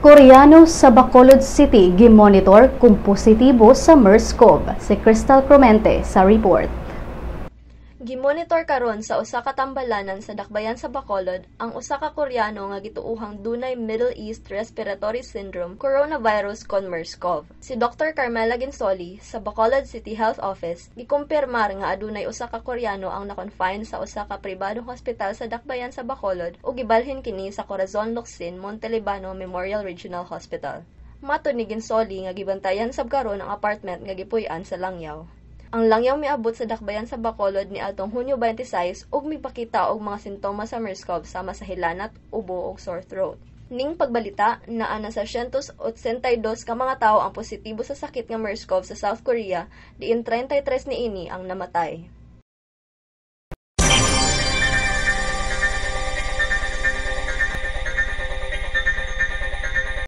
Koreano sa Bacolod City gimonitor kung positibo sa MERS-CoV. Si Crystal Cromente sa report. Gimonitor karon sa usa ka tambalanan sa dakbayan sa Bacolod ang usa ka Koreano nga gituohang dunay Middle East Respiratory Syndrome coronavirus kon MERS-CoV. Si Dr. Carmela Ginsoli sa Bacolod City Health Office gikumpirmar nga adunay usa ka Koreano ang na-confine sa usa ka pribadong hospital sa dakbayan sa Bacolod ug gibalhin kini sa Corazon Locsin Montelibano Memorial Regional Hospital. Matod ni Ginsoli nga gibantayan sab karon ang apartment nga gipuy-an sa langyaw. Ang langyaw miabot sa dakbayan sa Bacolod niadtong Hunyo 26 ug mipakita og mga sintomas sa MERS-CoV sama sa hilanat, ubo ug sore throat. Ning pagbalita, naa na sa 182 ka mga tawo ang positibo sa sakit nga MERS-CoV sa South Korea, diin 33 niini ang namatay.